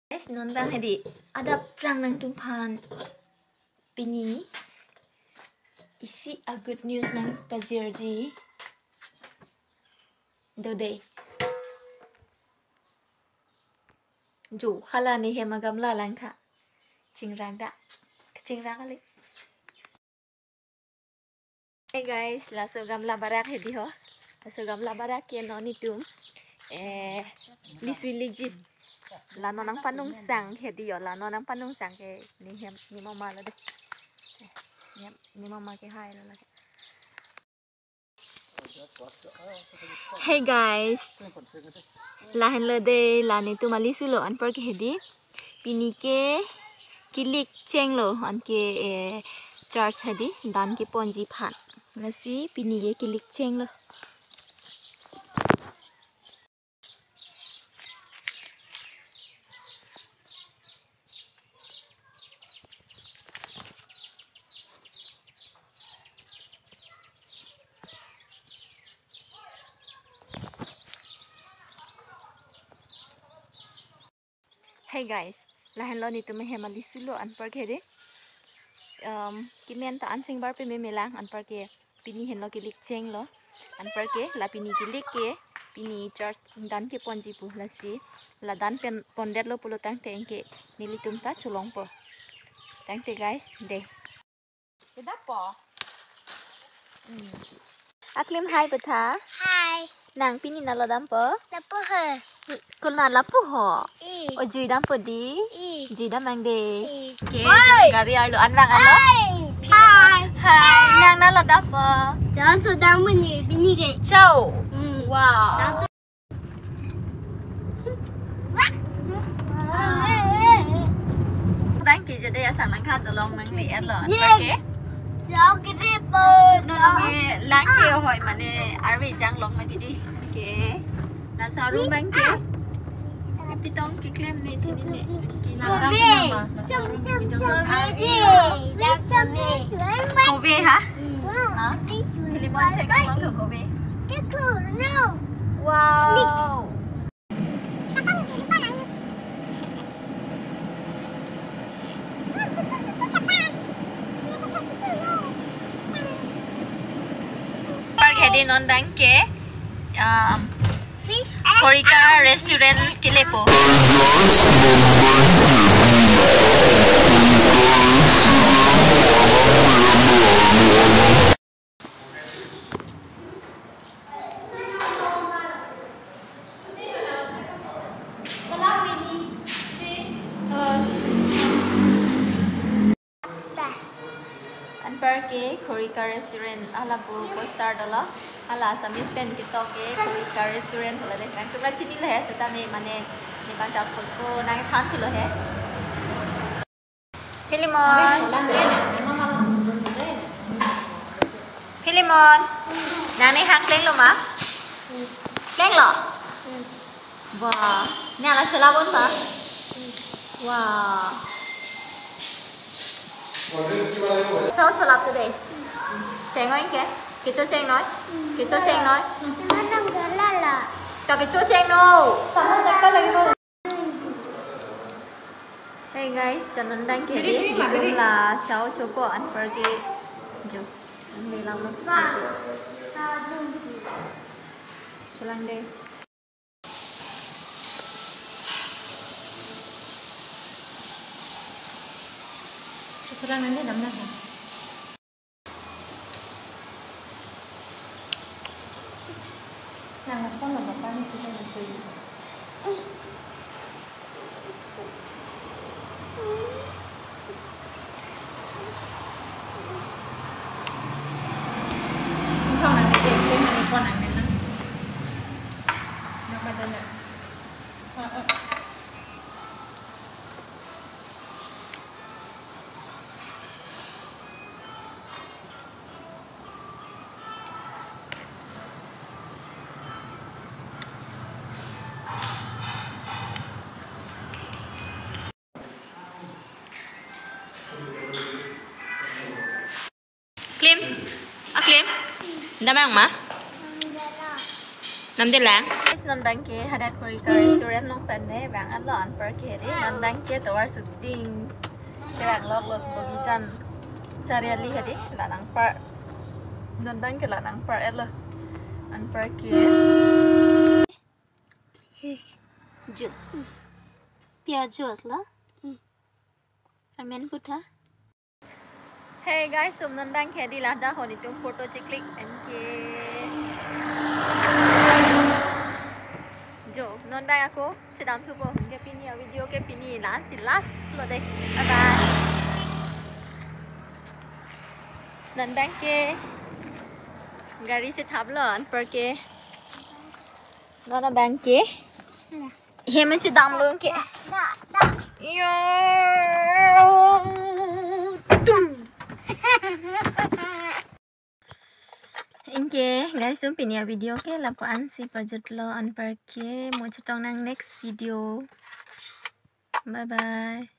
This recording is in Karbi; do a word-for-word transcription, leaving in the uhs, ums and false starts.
Guys, non abang hedi, adap prang nangtumphan pini isi a good news nangpajirji. Dode. Jo, hala ne hem agamla langtha. Chingrak da. Chingrak kali. Hey guys, laso gamla barak hedi ho. Laso gamla barak ke non itum, eh, lisu likji. La non nangpanungsang hedi ho, la non nangpanungsang ke ne hem, ne mama lo de. Ne, ne mama ke hai lo lake. Hey guys, lahenlo de, la netum alisu lo anparke hedi. Pini ke kilik chenglo, anke, eh, church hedi, dan keponji aphan. Lasi pini ke kilik chenglo. Hey guys, lahenlo netum ahem alisu lo anparke hedi. Um, kemen ta ancheng bar pe memelang anparke pini henlo kilik chenglo. Anparke la pini kilik ke pini church dan keponji pu, lasi la dan pen pondetlo pulo tangte anke nelitum ta cholongpo. Tangte guys, de. Kedap po. Hmm. Aklim hai petha. Hai. Nang pini nalo dampo? Lapu he. Kul na lapu ho. I. O jui dampo di. I. Jui dam ang de. I. Ke, oi. Jong gari arlo anvang alo. Hai. Hai. Hai. Nang nalo dampo? Jang so dam mani bini ke. Chau. Hmm. Wow. Bang ke jode asang langkha dolong nang le erlo. Ye. Anparke. Jok gede po. Dolong ke lang ke hoi mane arve jang long ma didi. Ke. Laso arum bang ke. Pitong keklem ne chini ne. Ke jang lang ke mama. Laso arum pitong. Chome. Chome. Kove ha? Ha? Philemon, take a look, kove. Wow. Park hedi non abang ke, um, Fish and Khorika Restaurant kelepo. Anparke Khorika Restaurant hala pu poster dolo. Hala Assamese pen ketok ke Khorika Restaurant pulo de. Nangtum ra chinilo he setame mane ne bang ta pulpo nangthan thulo he. Philemon. Philemon. Nang ne hang klenglo ma? Klenglo? Wah, ne ala cholabon ma? Wah. Chau cholap tu dei. Cheng oi ke? Kecho chengnoi? Kecho chengnoi? Mana galala? Ta kecho chengno. Sama tak lagi mau. Hey guys, channel dang ke dei, itum la chau chopo anparke jo. Ang dei lang lo. Cholang dei. Cholang nang dei dam na ha. Nang phone lo bapa ni kita ni tu. Phone nang ni, phone nang ni na. Napa dana? Ah, ah. Klim, a Klim, damnang ma? Namde lang. Guys, non abangke hadak Khorika restaurant along pen ne vang-etlo anparke hedi. Non abangke tovar shooting kevang lok lok Bogijan Chariali hedi. La nangpar. Non abangke la nangpar-etlo anparke. Juice. Pia juice la. Amen putha. Hey guys, sum non abangke hedi, ladak ho netum photo cheklik anke. Jo, non abang ako chedam thupo, anke pini avideo ke pini last, last lo dei. Bye bye. Non abangke gari chethaplo anparke. Non abangke. Hem chedamlo anke. Yo. Anke guys, sum pini avideo ke lapu-an si pajutlo anparke, mo chetong nang next video. Bye bye.